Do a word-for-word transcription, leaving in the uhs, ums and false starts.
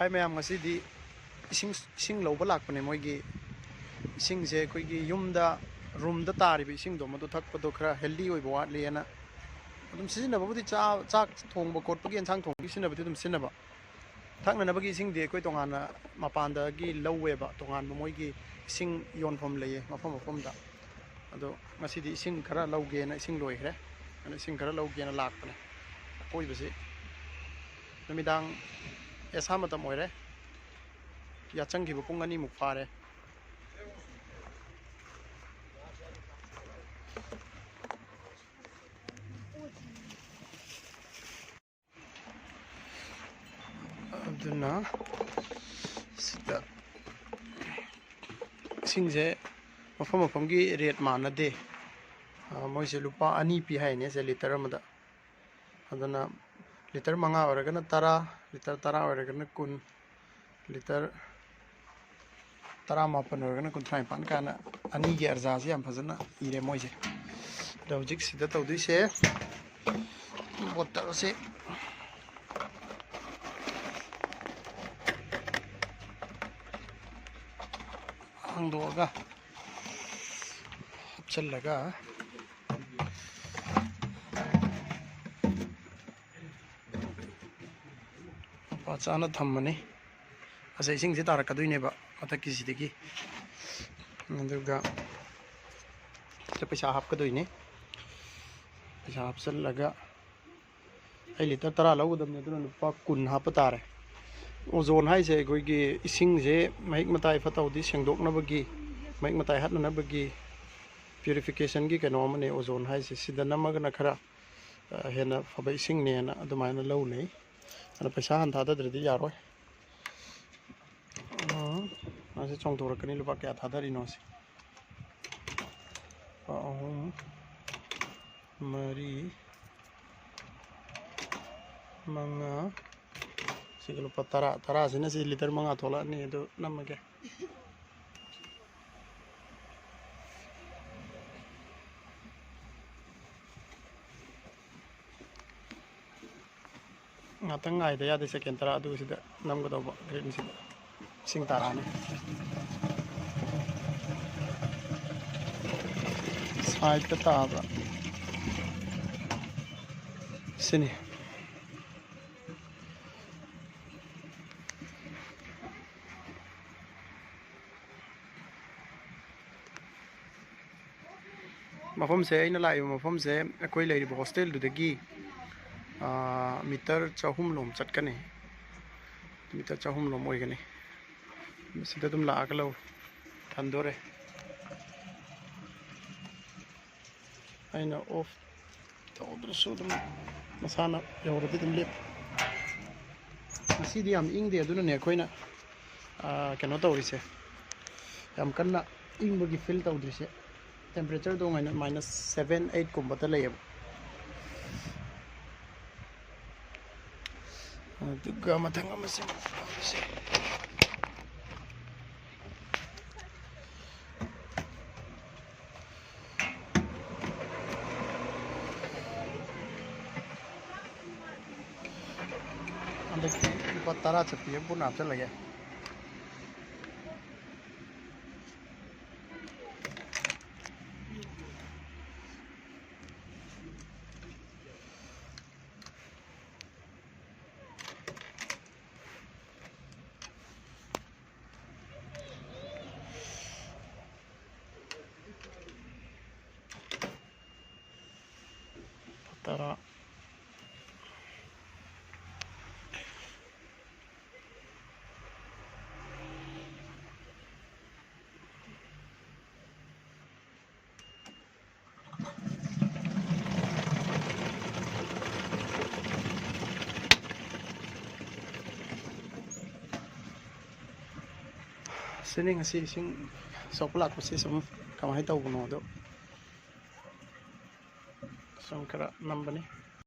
ꯍꯥꯏ ꯃꯌꯥꯝ, ꯉꯁꯤꯗꯤ ꯏꯁꯤꯡ, ꯏꯁꯤꯡ ꯂꯧꯕ ꯂꯥꯛꯄꯅꯦ꯫ ꯃꯣꯏꯒꯤ ꯏꯁꯤꯡꯁꯦ ꯑꯩꯈꯣꯏꯒꯤ ꯌꯨꯝꯗ, ꯔꯨꯝꯗ ꯇꯥꯔꯤꯕ ꯏꯁꯤꯡꯗꯣ, ꯃꯗꯨ ꯊꯛꯄꯗꯣ ꯈꯔ ꯍꯦꯜꯗꯤ ꯑꯣꯏꯕ ꯋꯥꯠꯂꯦꯅ ꯑꯗꯨꯝ ꯁꯤꯖꯤꯟꯅꯕꯕꯨꯗꯤ, ꯆꯥ-, ꯆꯥꯛ ꯊꯣꯡꯕ ꯈꯣꯠꯄꯒꯤ, ꯑꯦꯟꯁꯥꯡ ꯊꯣꯡꯕꯒꯤ ꯁꯤꯖꯤꯟꯅꯕꯗꯤ ꯑꯗꯨꯝ ꯁꯤꯖꯤꯟꯅꯕ꯫ ꯊꯛꯅꯅꯕꯒꯤ ꯏꯁꯤꯡꯗꯤ ꯑꯩꯈꯣꯏ ꯇꯣꯉꯥꯟꯅ ꯃꯄꯥꯟꯗꯒꯤ ꯂꯧꯋꯦꯕ, ꯇꯣꯉꯥꯟꯕ ꯃꯣꯏꯒꯤ ꯏꯁꯤꯡ ꯌꯣꯟꯐꯝ ꯂꯩꯌꯦ ꯃꯐꯝ ꯃꯐꯝꯗ꯫ ꯑꯗꯣ ꯉꯁꯤꯗꯤ ꯏꯁꯤꯡ ꯈꯔ ꯂꯧꯒꯦꯅ, ꯏꯁꯤꯡ ꯂꯣꯏꯈ꯭ꯔꯦ, ꯑꯗꯨꯅ ꯏꯁꯤꯡ ꯈꯔ ꯂꯧꯒꯦꯅ ꯂꯥꯛꯄꯅꯦ꯫ ꯑꯀꯣꯏꯕꯁꯤ ꯅꯨꯃꯤꯗꯥꯡ ꯑꯦꯁꯥ ꯃꯇꯝ ꯑꯣꯏꯔꯦ, ꯌꯥꯆꯪꯈꯤꯕ ꯄꯨꯡ ꯑꯅꯤꯃꯨꯛ ꯐꯥꯔꯦ꯫ ꯑꯗꯨꯅ ꯁꯤꯗ ꯏꯁꯤꯡꯁꯦ ꯃꯐꯝ ꯃꯐꯝꯒꯤ ꯔꯦꯠ ꯃꯥꯟꯅꯗꯦ꯫ ꯑ, ꯃꯣꯏꯁꯦ ꯂꯨꯄꯥ ꯑꯅꯤ ꯄꯤ ꯍꯥꯏꯅꯦ ꯁꯦ, ꯂꯤꯇꯔ ꯑꯃꯗ꯫ ꯑꯗꯨꯅ ꯂꯤꯇꯔ ꯃꯉꯥ ꯑꯣꯏꯔꯒꯅ ꯇꯔꯥ, ꯂꯤꯇꯔ ꯇꯔꯥ ꯑꯣꯏꯔꯒꯅ ꯀꯨꯟ, ꯂꯤꯇꯔ ꯇꯔꯥꯃꯥꯄꯟ ꯑꯣꯏꯔꯒꯅ ꯀꯨꯟꯊ꯭ꯔꯥ ꯅꯤꯄꯥꯟ ꯀꯥꯏꯅ ꯑꯅꯤꯒꯤ ꯑꯔꯖꯥꯁꯦ ꯌꯥꯝ ꯐꯖꯅ ꯏꯔꯦ ꯃꯣꯏꯁꯦ꯫ ꯑꯗꯣ ꯍꯧꯖꯤꯛ ꯁꯤꯗ ꯇꯧꯗꯣꯏꯁꯦ, ꯕꯣꯇꯜꯁꯦ ꯍꯥꯡꯗꯣꯛꯑꯒ ꯍꯥꯞꯆꯜꯂꯒ ꯃꯄꯥ ꯆꯥꯅ ꯊꯝꯃꯅꯤ꯫ ꯑꯁ, ꯏꯁꯤꯡꯁꯦ ꯇꯥꯔꯛꯀꯗꯣꯏꯅꯦꯕ ꯃꯊꯛꯀꯤꯁꯤꯗꯒꯤ꯫ ꯑꯗꯨꯒ ꯁꯤꯗ ꯄꯩꯁꯥ ꯍꯥꯞꯀꯗꯣꯏꯅꯦ꯫ ꯄꯩꯁꯥ ꯍꯥꯞꯆꯜꯂꯒ ꯑꯩ ꯂꯤꯇꯔ ꯇꯔꯥ ꯂꯧꯒꯗꯕꯅꯤ, ꯑꯗꯨꯅ ꯂꯨꯄꯥ ꯀꯨꯟ ꯍꯥꯞꯄ ꯇꯥꯔꯦ꯫ ꯑꯣꯖꯣꯟ ꯍꯥꯏꯁꯦ ꯑꯩꯈꯣꯏꯒꯤ ꯏꯁꯤꯡꯁꯦ ꯃꯍꯤꯛ ꯃꯇꯥꯏ ꯐꯠꯇ ꯍꯥꯎꯗꯤ ꯁꯦꯡꯗꯣꯛꯅꯕꯒꯤ, ꯃꯍꯤꯛ ꯃꯇꯥꯏ ꯍꯥꯠꯅꯅꯕꯒꯤ ꯄ꯭ꯌꯨꯔꯤꯐꯤꯀꯦꯁꯟꯒꯤ ꯀꯩꯅꯣ ꯑꯃꯅꯦ ꯑꯣꯖꯣꯟ ꯍꯥꯏꯁꯦ꯫ ꯁꯤꯗ ꯅꯝꯃꯒꯅ ꯈꯔ, ꯑ, ꯍꯦꯟꯅ ꯐꯕ ꯏꯁꯤꯡꯅꯦꯅ ꯑꯗꯨꯃꯥꯏꯅ ꯂꯧꯅꯩ꯫ ꯑꯗꯣ ꯄꯩꯁꯥ ꯍꯥꯟꯅ ꯊꯥꯗꯗ꯭ꯔꯗꯤ ꯌꯥꯔꯣꯏ꯫ ꯎꯝ, ꯃꯥꯁꯦ ꯆꯣꯡꯊꯣꯔꯛꯀꯅꯤ꯫ ꯂꯨꯄꯥ ꯀꯌꯥ ꯊꯥꯗꯔꯤꯅꯣ ꯁꯤ? ꯂꯨꯄꯥ ꯑꯍꯨꯝ, ꯃꯔꯤ, ꯃꯉꯥ, ꯁꯤꯒ ꯂꯨꯄꯥ ꯇꯔꯥ꯫ ꯇꯔꯥꯁꯤꯅ ꯁꯤ ꯂꯤꯇꯔ ꯃꯉꯥ ꯊꯣꯛꯂꯛꯑꯅꯤ꯫ ꯑꯗꯨ ꯅꯝꯃꯒꯦ꯫ ꯉꯥꯛꯇꯪ ꯉꯥꯏꯗ ꯌꯥꯗꯦ, ꯁꯦꯀꯦꯟ ꯇꯔꯥ, ꯑꯗꯨꯒ ꯁꯤꯗ ꯅꯝꯒꯗꯧꯕ ꯒ꯭ꯔꯤꯟꯁꯤꯗ ꯏꯁꯤꯡ ꯇꯥꯔꯛꯑꯅꯤ꯫ ꯁꯥꯏꯠꯇ ꯇꯥꯕ ꯁꯤꯅꯤ꯫ ꯃꯐꯝꯁꯦ, ꯑꯩꯅ ꯂꯥꯛꯏꯕ ꯃꯐꯝꯁꯦ ꯑꯩꯈꯣꯏ ꯂꯩꯔꯤꯕ ꯍꯣꯁꯇꯦꯜꯗꯨꯗꯒꯤ, ꯑꯥ, ꯃꯤꯇꯔ ꯆꯍꯨꯝ ꯂꯣꯝ ꯆꯠꯀꯅꯤ꯫ ꯃꯤꯇꯔ ꯆꯍꯨꯝ ꯂꯣꯝ ꯑꯣꯏꯒꯅꯤ꯫ ꯁꯤꯗ ꯑꯗꯨꯝ ꯂꯥꯛꯑꯒ ꯂꯧ ꯊꯟꯗꯣꯔꯦ꯫ ꯑꯩꯅ ꯑꯣꯐ ꯇꯧꯗ꯭ꯔꯁꯨ ꯑꯗꯨꯝ ꯃꯁꯥꯅ ꯌꯧꯔꯗꯤ ꯑꯗꯨꯝ ꯂꯦꯞꯄꯤ꯫ ꯉꯁꯤꯗꯤ ꯌꯥꯝ ꯏꯪꯗꯦ, ꯑꯗꯨꯅꯅꯦ ꯑꯩꯈꯣꯏꯅ, ꯑꯥ, ꯀꯩꯅꯣ ꯇꯧꯔꯤꯁꯦ, ꯌꯥꯝ ꯀꯟꯅ ꯏꯪꯕꯒꯤ ꯐꯤꯜ ꯇꯧꯗ꯭ꯔꯤꯁꯦ꯫ ꯇꯦꯝꯄꯔꯦꯆꯔꯗꯣ ꯃꯥꯏꯅꯁ ꯁꯚꯦꯟ, ꯑꯩꯠꯀꯨꯝꯕꯗ ꯂꯩꯌꯦꯕ꯫ ꯑꯗꯨꯒ ꯃꯊꯪ ꯑꯃꯁꯦ ꯇꯧꯔꯁꯦ꯫ ꯍꯟꯗꯛꯇꯤ ꯂꯨꯄꯥ ꯇꯔꯥ ꯆꯠꯄꯤ ꯑꯃ ꯄꯨꯟꯅ ꯍꯥꯞꯆꯤꯜꯂꯒꯦ꯫ ꯇꯔꯥ꯫ ꯁꯤꯅꯤ ꯉꯁꯤ ꯏꯁꯤꯡ ꯁꯣꯛꯄ ꯂꯥꯛꯄꯁꯤ ꯁꯨꯝ ꯀꯃꯥꯏꯅ ꯇꯧꯕꯅꯣꯗꯣ ꯁꯨꯝ ꯈꯔ ꯅꯝꯕꯅꯤ꯫